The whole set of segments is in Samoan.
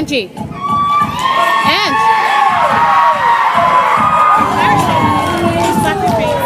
Angie. Ange. Slap your face.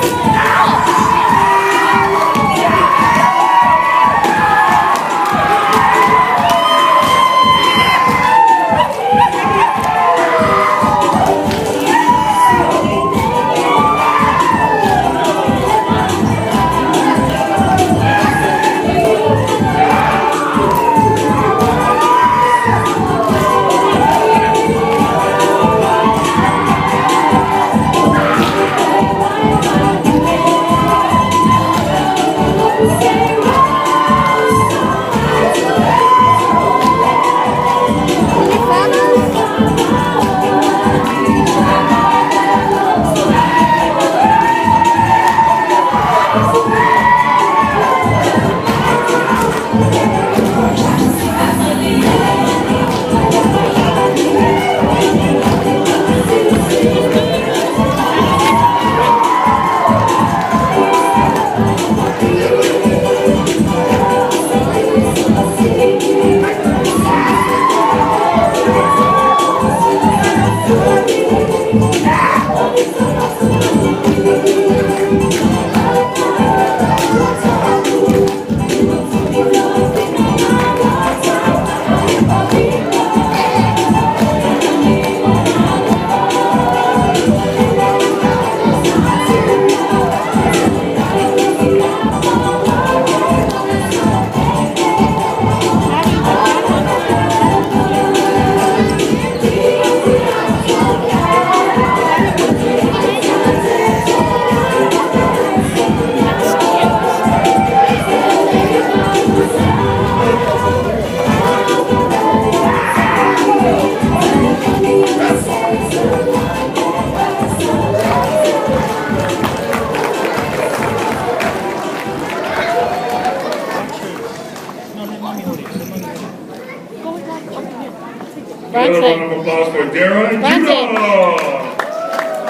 Another round of applause for Dara and Bronson. Judah.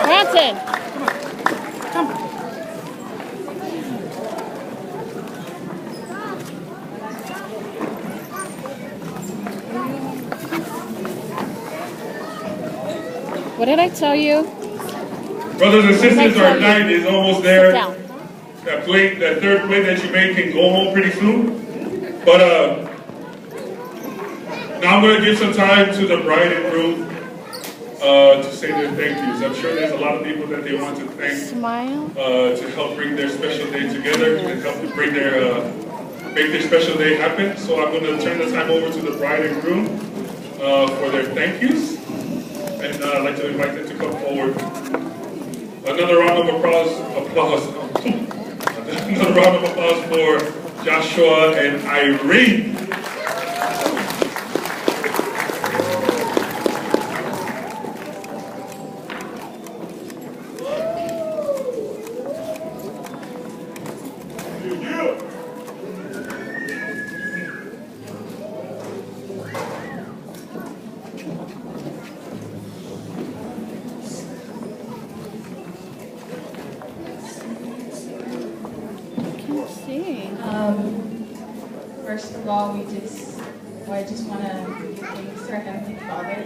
Bronson. Come. What did I tell you? Brothers and sisters, our night is almost there. Sit down. That plate, that third plate that you made can go home pretty soon. But now I'm going to give some time to the bride and groom to say their thank yous. I'm sure there's a lot of people that they want to thank. Smile. To help bring their special day together and help to bring their make their special day happen. So I'm going to turn the time over to the bride and groom for their thank yous, and I'd like to invite them to come forward. Another round of applause. Another round of applause for Joshua and Irene. First of all, I just want to give thanks to our Heavenly Father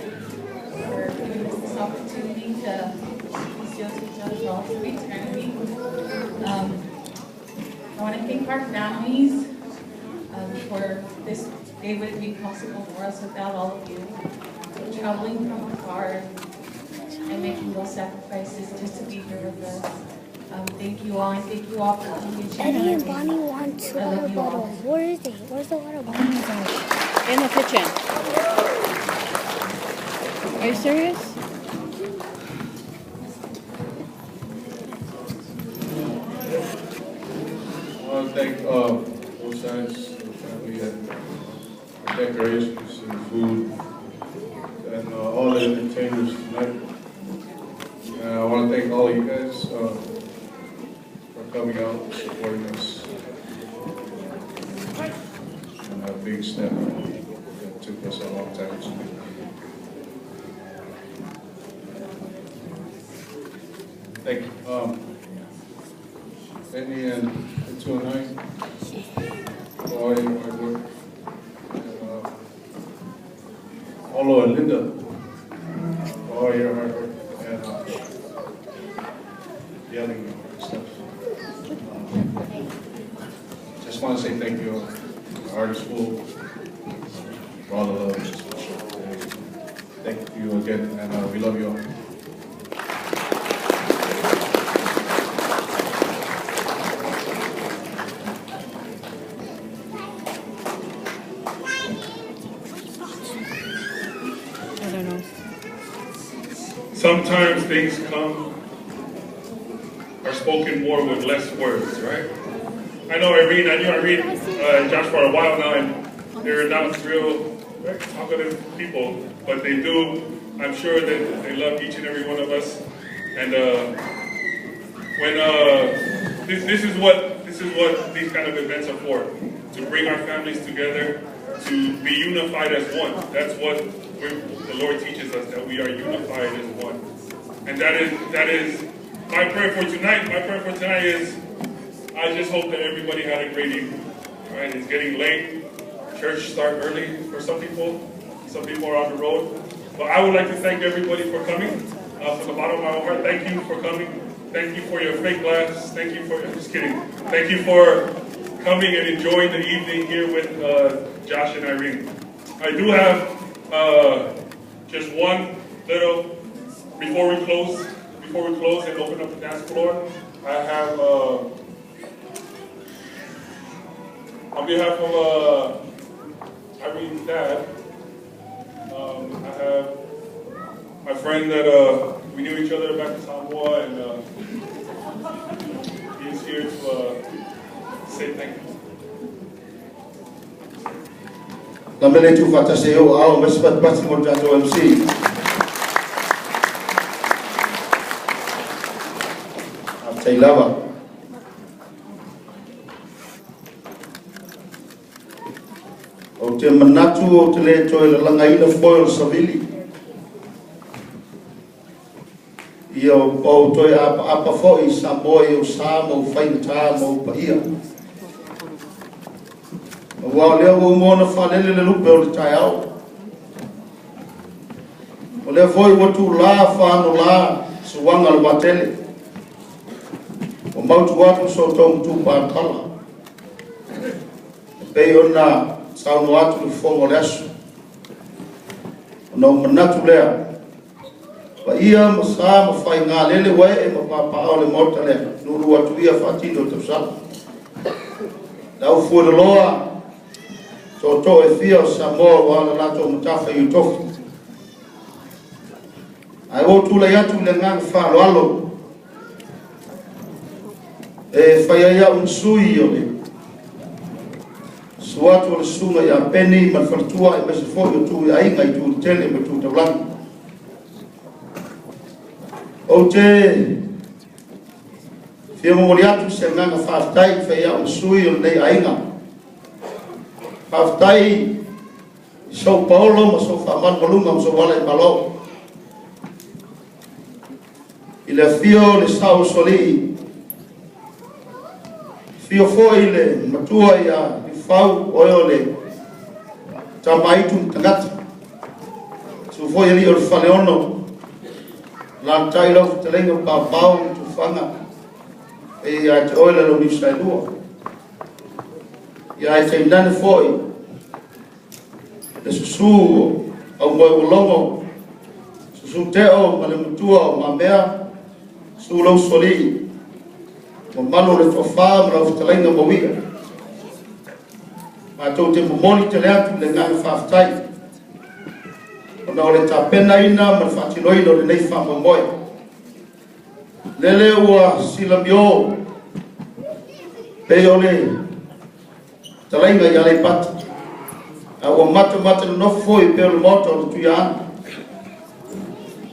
for giving us this opportunity to be sealed to each other for all of eternity. I want to thank our families for this day wouldn't be possible for us without all of you. Traveling from afar and making those sacrifices just to be here with us. Thank you all, and thank you all for being each other. Eddie and Bonnie want 2 I water love you all. bottles. Where is they? Where's the water bottle? In the kitchen. Are you serious? I want to thank both sides of the family and the decorations and the food and all the entertainers tonight. And I want to thank all of you guys for coming out and supporting us. And a big step that took us a long time to do. Thank you. Benny and the 209 for all your hard work. And Paulo and Linda for all your hard work and yelling and stuff. Just want to say thank you. My heart is full for all the love. Thank you again, and we love you all. I don't know. Sometimes things are spoken more with less words, right? I know Irene, I knew Irene and Josh for a while now, and they're not real very talkative people, but they do, I'm sure that they love each and every one of us. And when this is what these kind of events are for, to bring our families together, to be unified as one. That's what the Lord teaches us, that we are unified as one. And that is my prayer for tonight. My prayer for tonight is, I just hope that everybody had a great evening. All right, it's getting late. Church start early for some people. Some people are on the road. But I would like to thank everybody for coming. From the bottom of my heart, thank you for coming. Thank you for your fake laughs. Thank you for, I'm just kidding. Thank you for coming and enjoying the evening here with Josh and Irene. I do have just one little, before we close and open up the dance floor, I have, on behalf of Irene's dad, I have my friend that we knew each other back in Samoa, and he's here to say thank you. Lamele tu fatase o ao mespat pati mo tato MC. Tailava. O te manatu o te le toe la langaina foi o savili. Ia o toe apa foi Samoa i o sa mo whaingata mo paia. O wao lea ua mona whalele le lupe o le tai ao. O lea foi ua tu la whano la suanga le watele. O mautu atu so tau mtu pātala. E pei ona sauno atu le fongo le aso. O nau manatu lea. Pa ia ma sa ma whai ngā lele wae e ma pāpāo le mota lea. Nuru atu ia whaatino tausala. Lau fua le loa. Tō tō e fia o Samoa wa ala lato matafa i utofi. Ai o tūlei atu le nganga whalo alo. E whai ai au nsui o le suatu o le sunga i a peni ma le faletua e mese foi o tū i ainga i tū tele ma tū taulagi. O te fia momoli atu se nganga whaatai whai au nsui o le ainga. Whaatai i São Paulo ma sou whaamanu malunga ma sou wala i malo. I le fio le sao solii. Fio foi le matua ia i fau oe o le tamaitu tangata. Su foi ali o le faleono. La tai lau fitalenga pāpāo i tufanga. E ia te oe le lo niusa e lua. Ia e teinane foi. Le susu au moe ulongo. Susu teo ma le matua o mamea. Su lau solii. Ma malo le whawha ma lau fitalenga mawia. Mātou te momoli te le atu le ngai whawhtai. O na o le tāpena ina ma le whaatinoina o le nei whaamamoe. Lele ua silamio pe o le talainga i alei pata. A ua mata mata le nofo foi pe o le maota o le tuia ana.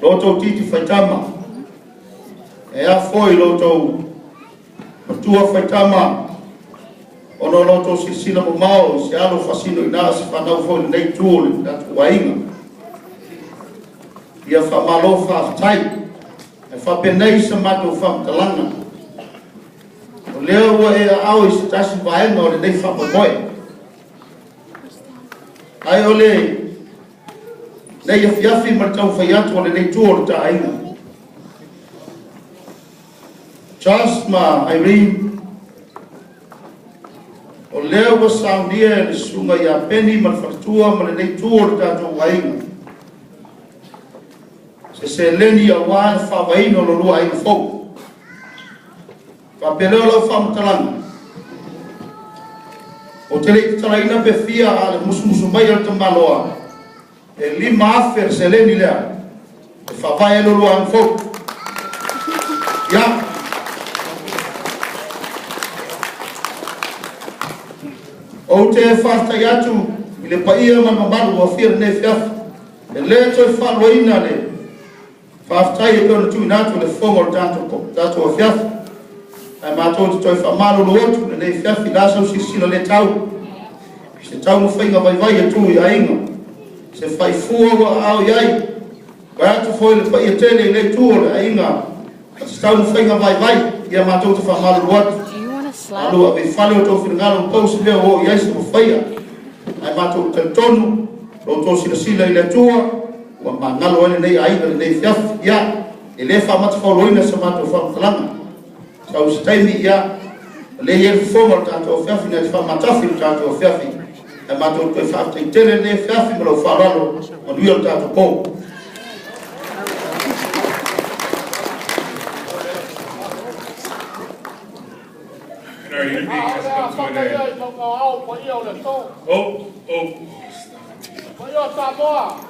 Lotou titi whaitama. E a foi lotou matua whaitama. Ono loto sisila mamao se alo fasino ina se whanau foi le nei tū le tatu wainga. Ia whamalo whaatai. E whapenei sa matou whamtalanga. O lea ua e au i se tasi vaenga o le nei whamamoe. Ai o le Nei afiafi ma le taumafai atu a lenei itu o le ta aiga. Charles ma Irene, o lea ua saunia e le susuga ia Peni ma le faletua ma lenei itu o le tatou aiga se seleni aua le faavaeina o lo lua aiga fou. Faapea lea o lau faamatalaga, ou te le i tatalaina pe fia a le musumusu mai a le tamaloa, e 5,000 le seleni lea e faavae ai lo lua aiga fou. Ia. Ou te faafetai atu i le paia ma le mamalu ua afia lenei afiafi. E le toe faaluaina le faafetai e pei ona tuuina atu le fofoga o le tatou afiafi. Ae matou te toe faamalulu atu lenei afiafi la sau silasila le tau. Se taumafaiga vaivai e tu i aiga. Se faifua ua aao i ai. Vae atu foi le paia tele i le itu o le aiga. Se taumafaiga vaivai ia matou te faamalulu atu. Do you want to slap? Alu ave i fale o tou finagalo pau se mea ua oo i ai se mafaia. Ae matou talitonu lo outou silasila i le Atua ua magalo ai lenei aiga lenei afiafi. Ia, e le faamatafauloina sa matou faamatalaga. Sau se taimi ia, o lea e i ai le fofoga o le tatou afiafi na te faamatafi le tatou afiafi. Ae matou toe faafetai tele lenei afiafi ma lau faaaloalo, manuia le tatou po. And our evening has come to an end. Oh, oh, stop.